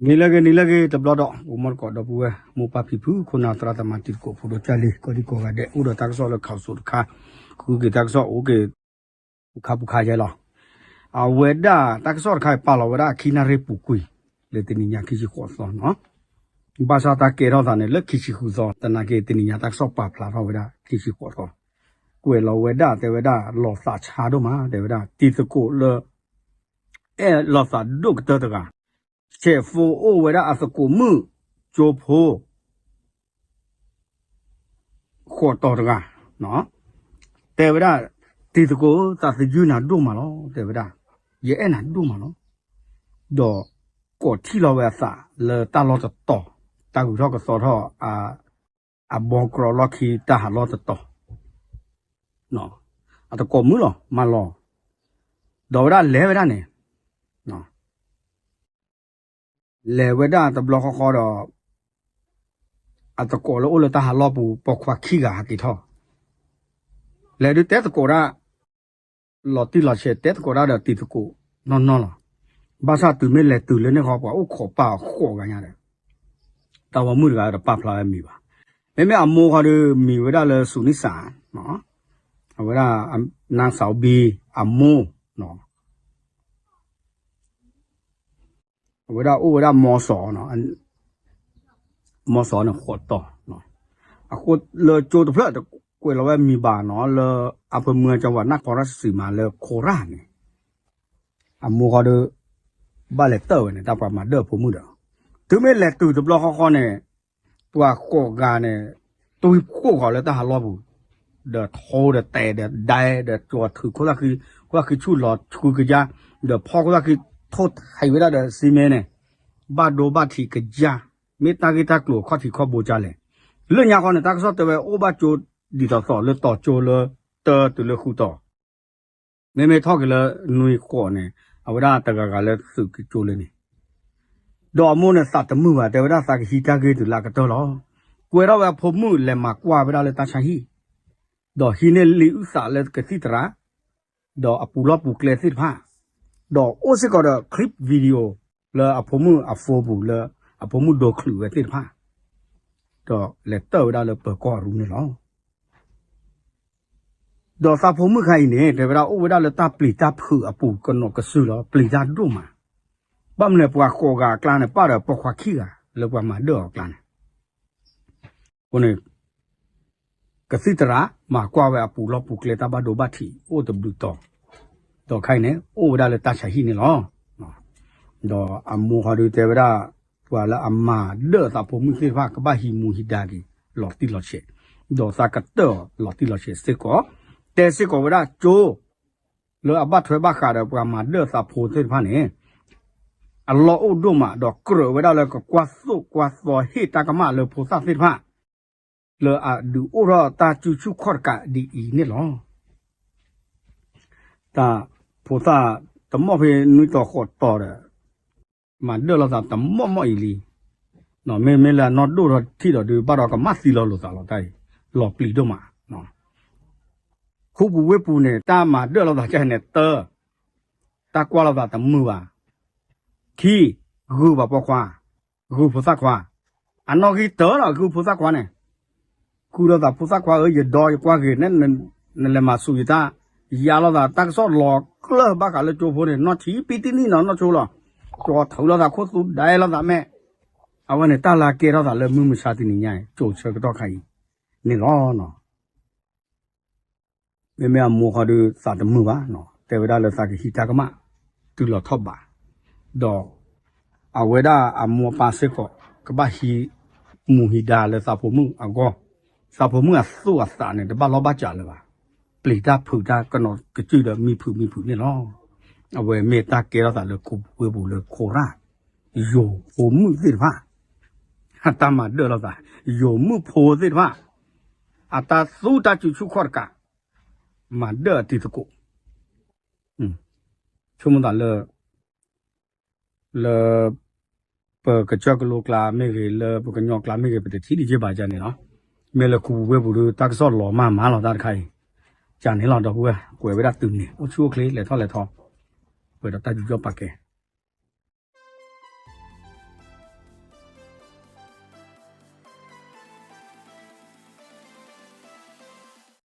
နံၤလၢအဂ့ၤ နံၤလၢအဂ့ၤ တဘျီဒီး အိၣ်မူတကိးဒီပုၢ်ဝဲၢ် မိၢ်ပၢ်ဖံဖု ခိၣ်နၢ်သရၣ်သမါ တံၤသကိးဖိဒိၣ်ကၢ်လံၤ ကိးဒံကိးဂၤဒဲး အိၣ်ဒီးတၢ်ကစီၣ်လၢ ခးစိး တခါ, ဃုက့ၤတၢ်ကစီၣ်အိၣ်က့ၤ ပူၤခါပူၤခါယဲလီၤ. အဝဲဒၣ်တၢ်ကစီၣ်တခါအံၤ ပာ်လီၤဝဲဒၣ်အခံနၣ်ရံၣ်ပူၤကွံာ် လၢတနံၤညါခံဆံဃိးသီနီၤ. ဘၣ်ဆၣ်တၢ်ကဲထီၣ်သးန့ၣ် လၢခံဆံဃုသီ သနာ်က့တနံၤညါတၢ်ကစီၣ်ပာ်ဖျါထီၣ်ဝဲဒၣ် ခံဆံဃိးသီ, ကွဲးလီၤဝဲဒၣ်တဲဝဲဒၣ် လီၤသးဆါဒိၣ်မး တဲဝဲဒၣ် တံၤသကိးလၢ အဲၣ်လိာ်သးဒိၣ်ကတၢၢ်တဂၤ ဆဲးဖိအိၣ်ဝဲဒၣ်အသကိးမုၣ် ကၠိဖိ ဃိးတီၤတဂၤ, တဲဝဲဒၣ် တံၤသကိး သးသယုၢ်နၤဒိၣ်မးလီၤ တဲဝဲဒၣ်, ယအဲၣ်နၤဒိၣ်မးလီၤ. ဒီးကိးထံၣ်လီၤဝဲအသးလၢတၢ်လီၢ်တတီၤ, တၢ်ဂုၤထီၣ်ကသီထီၣ် အဘီကြီလီၢ်ခံတၢ်ဟးလီၢ်တတီၤ, အသကိးမုၣ်လီၤ မၤလီၤ, ဒီးဝဲဒၣ်လဲၤဝဲဒၣ်န့ၣ် လဲၤဝဲဒၣ်တဘျီဃီဃီဒီး အသကိးလၢအိၣ်လၢတၢ်ဟးလီၢ်ပူၤ ပိာ်ခွါခံဂၤဟဲက့ၤထီၣ်, လဲၤဒုးတဲသကိးဒၣ် လီၤတံၢ်လီၤဆဲး တဲသကိးဒၣ်ဒီးတံၤသကိးနီၢ်နီၢ်လီၤ. ဘၣ်ဆၣ်တုၤမ့ၢ်လဲၤတုၤလၢန့ၣ်ဃီ ပှၤအိၣ်ခိးပာ်အီၤဃိးဂၤညါဒီး တၢ်ပိာ်မုၣ်တဂၤဒီးပာ်ဖျါဝဲမံၤဘၣ်. မ့မ့ၢ်အမိၢ်ဃီဒီးမံၤဝဲဒၣ်လၢ စူၤနံၣ်စၣ်, အဝဲဒၣ် နၢ်စၢ်ဘံ အမိၢ် အဝဲဒၣ်အိၣ်ဝဲဒၣ်မီစီၤ, မီစီၤန့ၣ်ဃိးတီၤ, အဃိလၢကၠိတဖျၢၣ်တကွဲးလီၤဝဲမံၤဘၣ်နီၤ လၢအဖၢမုၢ်အကဝၤ နၢ်ကီရၢ်စံးမး လၢခိရၣ်န့ၣ်, အမိၢ်ဃီဒီး ဘၣ်လဲၤတၢၢ်ဝဲန့ၣ် တၢ်ပှၤမၤဒၢၣ်အဖိမုၣ်ဒီး, တုၤမ့ၢ်လဲၤတုၤတဘျီဃီဃီန့ၣ် ပှၤဃိးဂၤန့ၣ် တွံဖှိၣ်ဃီၤလၢတၢ်ဟးလီၢ်ပူၤ, ဒီးထိဒီးတဲာ်ဒီးဒဲဒီးကၠီၤထုးခိၣ်သၣ်ဃံ, ခိၣ်သၣ်ဃံဆူၣ်လီၤဃုကယါ, ဒီးဖီခိၣ်သၣ်ဃံထိၣ်ထံးဝဲဒၣ်ဒီးစံမ့န့ၣ်, ဘၣ်ဒိဘၣ်ထံးကယါ, မ့ၢ်တၢ်ဂ့ၢ်တၢ်ကျိၤခီၣ်ထံးခီၣ်ဘိကၢလဲၣ်. လၢညါဃီန့ၣ် တၢ်ကစီၣ်တဲဝဲအိၣ်ဘၣ်ကၠိဒ်သိးသိးလၢတီၤကၠိလၢတၢတုၤလၢဃုတီၤ မ့မ့ၢ်ထီၣ်က့ၤလၢနွံဃိးန့ၣ် အဝဲဒၣ်တဂၤဂၤလၢသုးကၠိလၢန့ၣ်, ဒီးအမိၢ်န့ၣ်သးတမုာ်ဘၣ် တဲဝဲဒၣ်သးကဟံးတၢ်ဂ့ၢ်တုၤလၢအကတၢၢ်လီၤ. ကွဲထီၣ်ဝဲအဖိမုၣ်လဲၤမၤကွၢ်ဝဲဒၣ်လၢတၢ်ဆါဟံၣ်, ဒီးဟံးန့ၢ်လံာ်အုၣ်သးလၢကသံၣ်သရၣ်, ဒီးအပူၤလီၢ်ပူၤကျဲသ့ၣ်တဖၣ်, ဒီးအိၣ်စ့ၢ်ကီးဒီး clip video လၢအဖိမုၣ်အ phone ပူၤလၢ အဖိမုၣ်ဒိချုးဝဲသ့ၣ်တဖၣ်, ဒီးလဲၤတၢၢ်ဝဲဒၣ်လၢပၢၤကီၢ်အရူန့ၣ်လီၤ. ဒီးသးဖိမုၣ်ခါအံၤန့ၣ် တဲဝဲဒၣ်အိၣ်ဝဲဒၣ်လၢတၢ်ပျံၤတၢ်ဖုးအပူၤကနီးကစုာ်လီၤ. ပျံၤတၢ်ဒိၣ်မး, ဘၣ်မနုၤလဲၣ် ပှၤဃိးဂၤအကျါန့ၣ် ပၣ်ဒီးပိာ်ခွါခံဂၤလၢပှၤမၤဒၢၣ်အီၤအကျါန့ၣ်, အဃိန့ၣ် ကသံၣ်သရၣ် မၤကွၢ်ဝဲအပူၤလီၢ်ပူၤကျဲတၢ်ဘၣ်ဒိဘၣ်ထံးအိၣ်တဘျုးတီၤ, ဒီးခဲအံၤန့ၣ် အိၣ်ဝဲဒၣ်လၢတၢ်ဆါဟံၣ်န့ၣ်လီၤ. ဒီးအမိၢ်ဃီဒုးတဲဝဲဒၣ် ပှၤလၢအမၤဒၢၣ်အသးဖိမုၣ်သ့ၣ်တဖၣ် ကဘၣ်ဟံးမူဟံးဒါက့ၤ လီၤတံၢ်လီၤဆဲး, ဒီးသးကတၢၢ်အီၤလီၤတံၢ်လီၤဆဲးစ့ၢ်ကီး, တဲစ့ၢ်ကီးဝဲဒၣ်ကၠိ လၢအဘၣ်ထွဲဘၣ်ဃးဒီးပှၤမၤဒၢၣ်သးဖိသ့ၣ်တဖၣ်န့ၣ် အလီၢ်အိၣ်ဒိၣ်မး ဒီးကြၢးဝဲဒၣ်လၢကကွၢ်သိၣ်ကွၢ်သီဟ့ၣ်တၢ်ကမၣ်လၢဖိသၣ်သ့ၣ်တဖၣ် လၢအဒုးအိၣ်ထီၣ်တၢ်စုဆူၣ်ခီၣ်တကးဒ်အံၤန့ၣ်လီၤ. တၢ်ဖိသၣ်တမီၢ်ဖဲနွံတီၤဃိးတီၤဒီး မၤဒၢၣ်လိာ်သးတမီၢ်မီၢ်အံၤလံ. မ့မ့ၢ်လၢအနီၢ်ဒိၣ်ထီၣ်ထံၣ်ဒီးဒုး ဘၣ်ဒီးကမၣ်သံလီၤလိာ်သးလီၤတၢ်အံၤ, လီၤပျံၤဒိၣ်မး. ခူပူၤဝ့ၢ်ပူၤန့ၣ် တၢ်မၤဒၢၣ်လိာ်သးကဲန့ၣ် တၢ်ကွၢ်လိာ်သးတမုာ်ဘၣ်. ခံ, ဂုာ်ပှၤပိာ်ခွါ, ဂုာ်ဖိသၣ်ခွါ, အနီၣ်ဂံၢ်တၢလီၤ ဂုာ်ဖိသၣ်ခွါန့ၣ်, ဃုာ်လိာ်သးဖိသၣ်ခွါဧၢ ယဒီယကွၢ်ဂ့ၤန့ၣ် နလဲၤမၤဆူးယတၢ်, ယါလိာ်သးတၢ်ကစီၣ်လီၤကျၢၢ်ဘၣ်ဃးလၢကၠိဖိန့ၣ် နီၢ်ဆံးပံတနံၣ်နီၤ နီၢ်ဆိလီၤ, ကၠီထုးလိာ်သးခိၣ်သူဒဲလိာ်သးမဲာ်, အဝဲန့ၣ်တၢ်လၢကဲထီၣ်သးလၢမုၢ်မဆါတနံၤညါအံၤ ကၠိဆၢကတီၢ်ခါအံၤန့ၣ်လီၤ. မ့မ့ၢ်အမိၢ်ဃီဒုးသးတမုာ်ဘၣ်, တဲဝဲဒၣ်လၢသးကဟံးတၢ်ကမၣ် တုၤလီၤထီၣ်ဘး, ဒီးအဝဲဒၣ်အမိၢ်အပၢ်စ့ၢ်ကီး ကဘၣ်ဟံးမူဟံးဒါလၢသးဖိမုၣ်အဂီၢ်, သးဖိမုၣ်အသူၣ်အသးန့ၣ် တဘၣ်လီၢ်ဘၣ်စးလၢၤဘၣ်, ပျံၤတၢ်ဖုးတၢ်ကနီၤကစုာ်ဒီးမံဖုးမံဖုးန့ၣ်လီၤ. အဝဲမ့ၢ်တၢ်ကဲထီၣ်သးလၢခူပူၤဝ့ၢ်ပူၤလၢခိရၣ် ယိၤဖိမုၣ်သ့ၣ်တဖၣ်, အတၢ်မၤဒၢၣ်လိာ်သး, ယိၤမုၣ်ဖိသ့ၣ်တဖၣ်, အတၢ်သူတၢ်စုဆူၣ်ခီၣ်တကး, မၤဒၢၣ်အတံၤသကိး, ဆိကမိၣ်သးလၢ လၢ ပကစၢၢ်ကလိကျါမ့ၢ်ဂ့ၤ လၢပကညီကျါမ့ၢ်ဂ့ၤ ပတထံၣ်ဒံးက့ဘၣ်ကန့ၣ်လီၤ. မ့ၢ်လၢခူပူၤဝ့ၢ်ပူၤဒီး တၢ်ကစီၣ်လီၤမၢ်မးလီၤ တၢ်တခါအံၤ, ကန့ၣ်လီၤ ဒီပုၢ်ဝဲၢ် ကွဲးဝဲဒၣ်တုၤန့ၣ် အိၣ်ဆူၣ်အိၣ်ချ့ လဲၤထီၣ်လဲၤထီ, ပှဲၤဒီးတၢ်ယူးယီၣ်ပာ်ကဲ